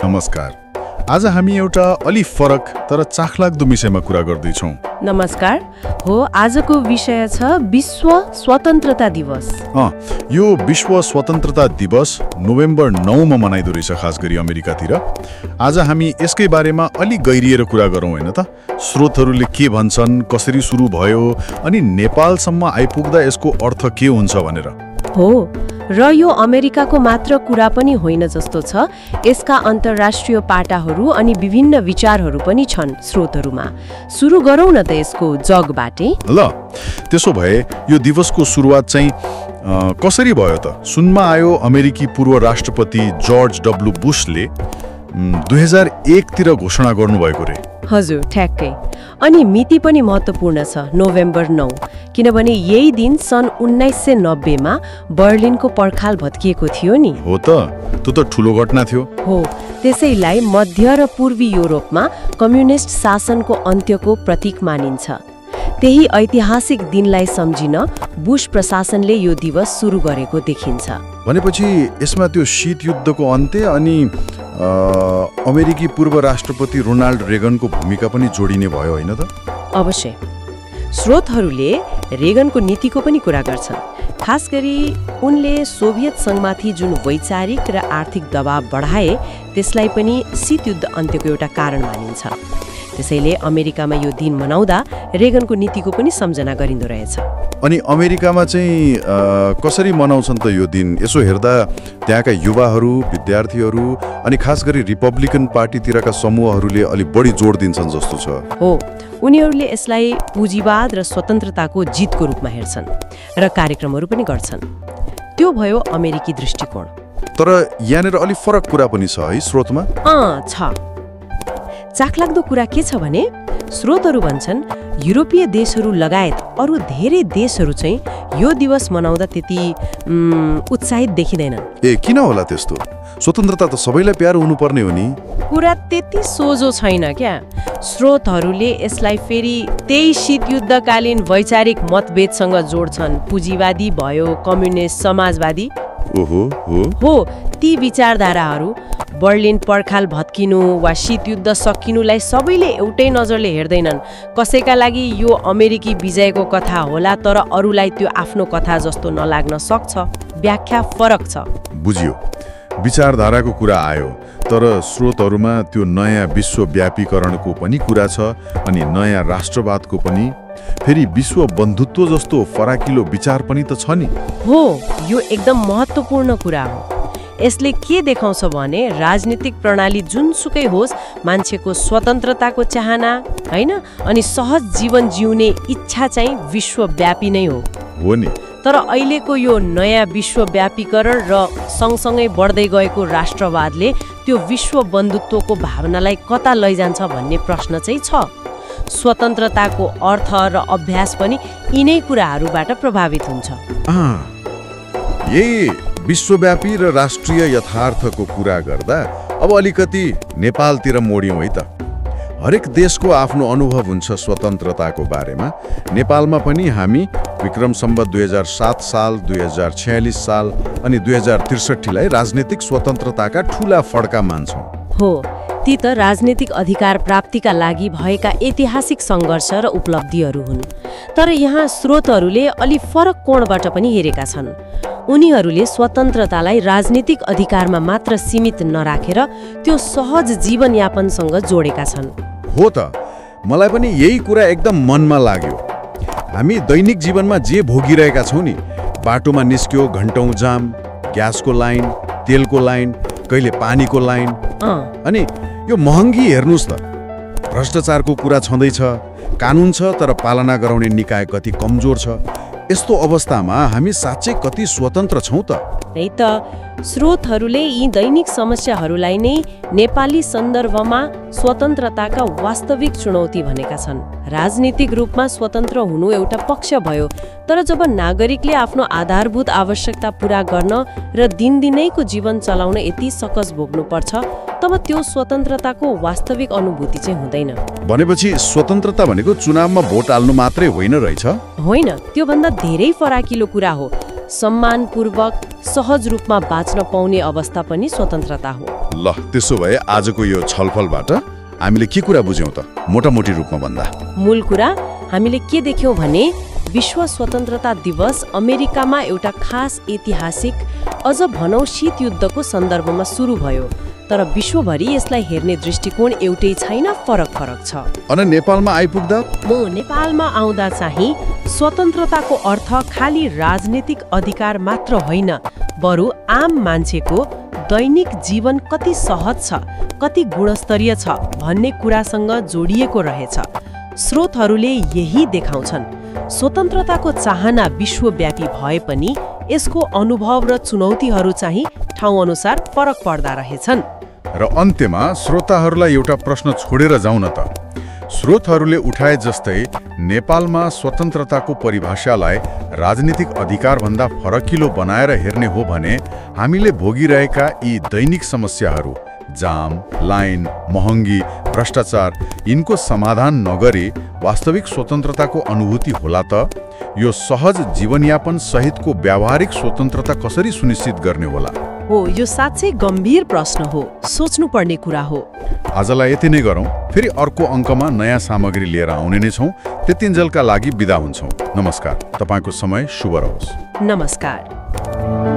नमस्कार। आज हामी एउटा अलि फरक तर चाखलाग्दो विषयमा कुरा गर्दैछौँ। नमस्कार। हो, आजको विषय छ विश्व स्वतन्त्रता दिवस। यो विश्व स्वतन्त्रता दिवस नोभेम्बर 9 मा मनाइदो रहेछ, खास गरी अमेरिकातिर। आज हामी यसकै बारेमा अलि गहिरिएर कुरा गरौँ हैन त। स्रोतहरूले के भन्छन्, कसरी सुरु भयो अनि नेपालसम्म आइपुग्दा यसको अर्थ के हुन्छ भनेर। हो, र यो अमेरिकाको मात्र कुरा पनि होइन जस्तो छ। यसका अन्तर्राष्ट्रिय पाटाहरू अनि विभिन्न विचारहरू पनि छन् स्रोतहरूमा। सुरु गरौँ न त यसको जगबाटै। ल, त्यसो भए यो दिवसको सुरुवात चाहिँ कसरी भयो त? सुनमा आयो अमेरिकी पूर्व राष्ट्रपति जर्ज डब्ल्यू बुशले 2001 तिर घोषणा गर्नुभएको रे। हजुर, ठ्याक्कै। अनि मिति पनि महत्त्वपूर्ण छ, नोभेम्बर 9, किनभने यही दिन सन् 1990 मा बर्लिनको पर्खाल भत्किएको थियो नि। हो त, त्यो त ठुलो घटना थियो। हो, त्यसैलाई मध्य र पूर्वी युरोपमा कम्युनिस्ट शासनको अन्त्यको प्रतीक मानिन्छ। त्यही ऐतिहासिक दिनलाई सम्झिन बुश प्रशासनले यो दिवस सुरु गरेको देखिन्छ। भनेपछि यसमा त्यो शीत युद्धको अन्त्य अनि अमेरिकी पूर्व राष्ट्रपति रोनाल्ड रेगनको भूमिका पनि जोडिने भयो होइन त? अवश्य। स्रोतहरूले रेगनको नीतिको पनि कुरा गर्छन्। खास गरी उनले सोभियत संघमाथि जुन वैचारिक र आर्थिक दबाव बढाए त्यसलाई पनि शीत युद्ध अन्त्यको एउटा कारण मानिन्छ। त्यसैले अमेरिकामा यो दिन मनाउँदा रेगनको नीतिको पनि सम्झना गरिँदो रहेछ। अनि अमेरिकामा चाहिँ कसरी मनाउँछन् त यो दिन? यसो हेर्दा त्यहाँका युवाहरू, विद्यार्थीहरू अनि खास गरी रिपब्लिकन पार्टीतिरका समूहहरूले अलि बढी जोड दिन्छन् जस्तो छ। हो, उनीहरूले यसलाई पुँजीवाद र स्वतन्त्रताको जितको रूपमा हेर्छन् र कार्यक्रमहरू पनि गर्छन्। त्यो भयो अमेरिकी दृष्टिकोण। तर यहाँनिर अलि फरक कुरा पनि छ है स्रोतमा? छ। चाखलाग्दो कुरा के छ भने स्रोतहरू भन्छन् युरोपीय देशहरू लगायत अरू धेरै देशहरू चाहिँ यो दिवस मनाउँदा त्यति उत्साहित देखिँदैनन्। किन होला त्यस्तो? स्वतन्त्रता त सबैलाई प्यारो हुनुपर्ने हो नि। कुरा त्यति सोझो छैन क्या। स्रोतहरूले यसलाई फेरि त्यही शीतयुद्धकालीन वैचारिक मतभेदसँग जोड्छन्। पुँजीवादी भयो, कम्युनिस्ट, समाजवादी। हो, ती विचारधाराहरू बर्लिन पर्खाल भत्किनु वा शीतयुद्ध सकिनुलाई सबैले एउटै नजरले हेर्दैनन्। कसैका लागि यो अमेरिकी विजयको कथा होला, तर अरूलाई त्यो आफ्नो कथा जस्तो नलाग्न सक्छ। व्याख्या फरक छ। बुझियो। विचारधाराको कुरा आयो, तर स्रोतहरूमा त्यो नयाँ विश्वव्यापीकरणको पनि कुरा छ अनि नयाँ राष्ट्रवादको पनि, फेरि विश्व बन्धुत्व जस्तो फराकिलो विचार पनि त छ नि। हो, यो एकदम महत्त्वपूर्ण कुरा हो। यसले के देखाउँछ भने राजनीतिक प्रणाली जुनसुकै होस्, मान्छेको स्वतन्त्रताको चाहना हैन अनि सहज जीवन जिउने इच्छा चाहिँ विश्वव्यापी नै हो नि। तर अहिलेको यो नयाँ विश्वव्यापीकरण र सँगसँगै बढ्दै गएको राष्ट्रवादले त्यो विश्व बन्धुत्वको भावनालाई कता लैजान्छ भन्ने प्रश्न चाहिँ छ। स्वतन्त्रताको अर्थ र अभ्यास पनि यिनै कुराहरूबाट प्रभावित हुन्छ। यही विश्वव्यापी र राष्ट्रिय यथार्थको कुरा गर्दा अब अलिकति नेपालतिर मोड्यौँ है त। हरेक देशको आफ्नो अनुभव हुन्छ स्वतन्त्रताको बारेमा। नेपालमा पनि हामी विक्रम सम्वत 2007 साल, 2046 साल अनि 2063 लाई राजनीतिक स्वतन्त्रताका ठूला फड्का मान्छौँ। हो, ती त राजनीतिक अधिकार प्राप्तिका लागि भएका ऐतिहासिक सङ्घर्ष र उपलब्धिहरू हुन्। तर यहाँ स्रोतहरूले अलि फरक कोणबाट पनि हेरेका छन्। उनीहरूले स्वतन्त्रतालाई राजनीतिक अधिकारमा मात्र सीमित नराखेर त्यो सहज जीवनयापनसँग जोडेका छन्। हो त, मलाई पनि यही कुरा एकदम मनमा लाग्यो। हामी दैनिक जीवनमा जे भोगिरहेका छौँ नि, बाटोमा निस्क्यो घन्टौँ जाम, ग्यासको लाइन, तेलको लाइन, कहिले पानीको लाइन, अनि यो महँगी हेर्नुस् त। भ्रष्टाचारको कुरा छँदैछ, कानुन छ तर पालना गराउने निकाय कति कमजोर छ। यस्तो अवस्थामा हामी साँच्चै कति स्वतन्त्र छौँ त? नै त। स्रोतहरूले यी दैनिक समस्याहरूलाई नै नेपाली सन्दर्भमा स्वतन्त्रताका वास्तविक चुनौती भनेका छन्। राजनीतिक रूपमा स्वतन्त्र हुनु एउटा पक्ष भयो, तर जब नागरिकले आफ्नो आधारभूत आवश्यकता पूरा गर्न र दिनदिनैको जीवन चलाउन यति सकस भोग्नुपर्छ, तब त्यो स्वतन्त्रताको वास्तविक अनुभूति चाहिँ हुँदैन। भनेपछि स्वतन्त्रता भनेको चुनावमा भोट हाल्नु मात्रै होइन रहेछ? होइन, त्योभन्दा धेरै फराकिलो कुरा हो। सम्मानपूर्वक सहज रूपमा बाँच्न पाउने अवस्था पनि स्वतन्त्रता हो। ल त्यसो भए आजको यो छलफलबाट हामीले के कुरा बुझ्यौँ त, मोटामोटी रूपमा भन्दा? मूल कुरा हामीले के देख्यौँ भने विश्व स्वतन्त्रता दिवस अमेरिकामा एउटा खास ऐतिहासिक, अझ भनौँ शीत युद्धको सन्दर्भमा सुरु भयो, तर विश्वभरि यसलाई हेर्ने दृष्टिकोण एउटै छैन, फरक फरक छ। अनि नेपालमा आइपुग्दा? नेपालमा आउँदा चाहिँ स्वतन्त्रताको अर्थ खालि राजनीतिक अधिकार मात्र होइन, बरु आम मान्छेको दैनिक जीवन कति सहज छ, कति गुणस्तरीय छ भन्ने कुरासँग जोडिएको रहेछ। स्रोतहरूले यही देखाउँछन्। स्वतन्त्रताको चाहना विश्वव्यापी भए पनि यसको अनुभव र चुनौतीहरू चाहिँ ठाउँ अनुसार फरक पर्दा रहेछन्। र अन्त्यमा श्रोताहरूलाई एउटा प्रश्न छोडेर जाउँ न त। स्रोतहरूले उठाए जस्तै नेपालमा स्वतन्त्रताको परिभाषालाई राजनीतिक अधिकारभन्दा फरकिलो बनाएर हेर्ने हो भने हामीले भोगिरहेका यी दैनिक समस्याहरू, जाम, लाइन, महँगी, भ्रष्टाचार, यिनको समाधान नगरी वास्तविक स्वतन्त्रताको अनुभूति होला त? यो सहज जीवनयापन सहितको व्यावहारिक स्वतन्त्रता कसरी सुनिश्चित गर्ने होला? हो, यो साँच्चै गम्भीर प्रश्न हो, सोच्नुपर्ने कुरा हो। आजलाई यति नै गरौँ। फेरि अर्को अङ्कमा नयाँ सामग्री लिएर आउने नै छौँ। त्यतिन्जेलका लागि बिदा हुन्छौँ। नमस्कार। तपाईँको समय शुभ रहोस्। नमस्कार।